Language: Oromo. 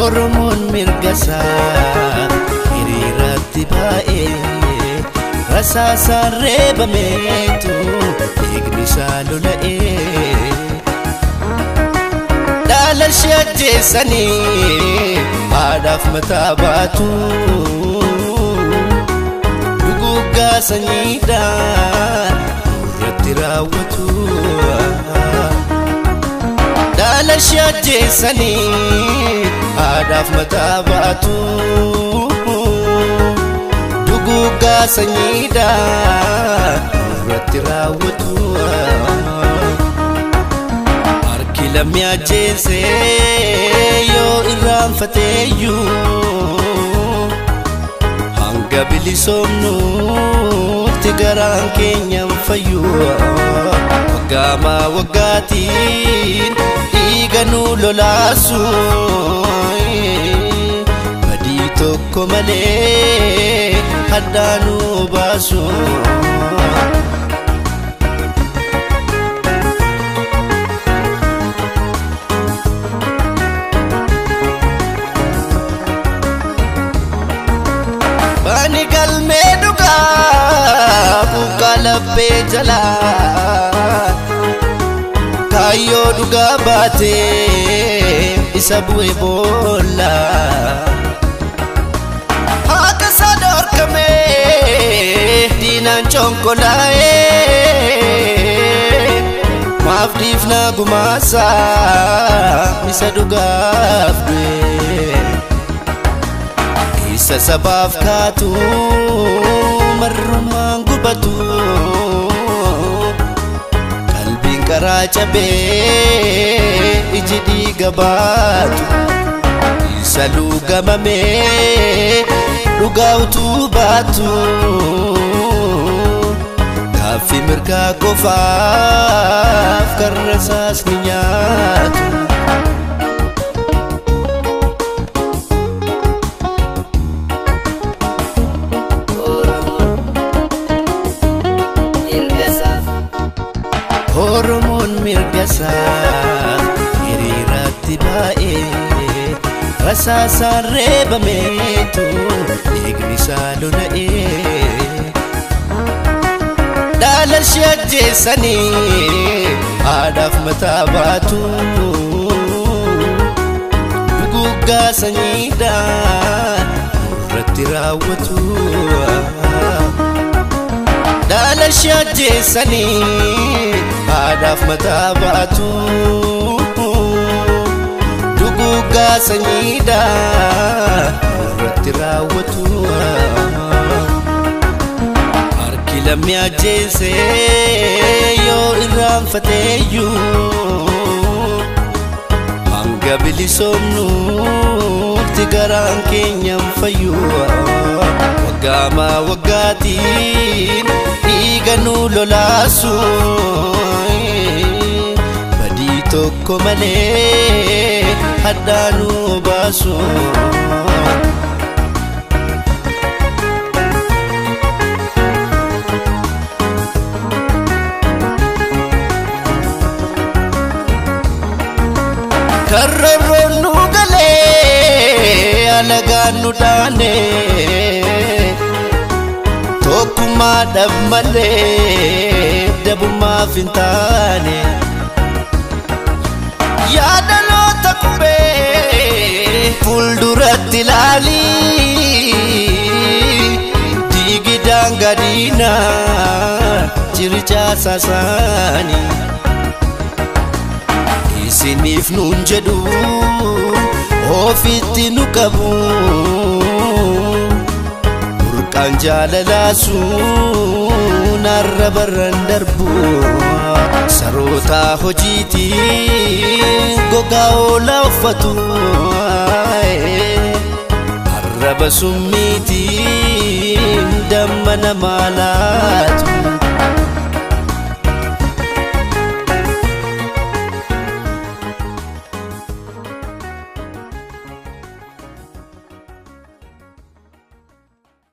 Oromoon mirga isaa hiriiratti baa'ee rasaasaan reebameetu dhiigni isaa lola'ee. Dhaala ishee ajjeesanii haadhaaf mataa baatu. Duguuggaa sanyiidhaan irratti raawwatu. Dhaala ishee ajjeesanii haadhaaf mataa baatu. Duguuggaa sanyiidhaan irratti raawwatu. Harki lammi ajjeesee yoo irraanfateeyyuu hanga bilisoomnutti garaan keenya hin fayyu. Waggaamaa waggaatiin dhiiga nu lolaasu badii tokko malee haddaa nu baasu. Bani galmee dhugaa buqqaa laphee jalaa kaayyoo dhugaa baatee isa bu'e boolla. Haqa isaa dhorkamee diinaan conkolaa'ee maaf dhiifnaa gumaasaa isa dhugaaf du'e. Isa sabaaf kaatu marrumaan gubatu qalbiin karaa cabee iji dhiiga baatu. Isa luugamamee dhugaa utuu baatu gaaffii mirgaa qofaaf karra isaas ni nyaatu. Oromoon mirga isaa hiriiratti baa'ee rasaasaan reebameetu dhiigni isaa lola'ee. Dhaala ishee ajjeesanii haadhaaf mataa baatu. Duguuggaa sanyiidhaan irratti raawwatu. Dhaala ishee ajjeesanii haadhaaf mataa baatu. Duguuggaa sanyiidhaan irratti raawwatu. Harki lammi ajjeesee yoo irraanfateeyyuu hanga bilisoomnutti garaan keenya hin fayyu. Waggaamaa waggaatiin dhiiga nu lolaasu badii tokko malee haddaa nu baasu. Karroorroon nu galee alagaan nu dhaane tokkummaa dhab malee dabummaaf hin taane. Yaadaloota qubee fuulduratti ilaali diigi daangaa diinaa cirichaa saasaanii. Isiniif nuun jedhu ofitti nu qabu burqaan jaalalaa sun har'a barran darbu. Saroota hojiitiin gogaa oolaa uffatu arraba summiitiin damma namaa laatu.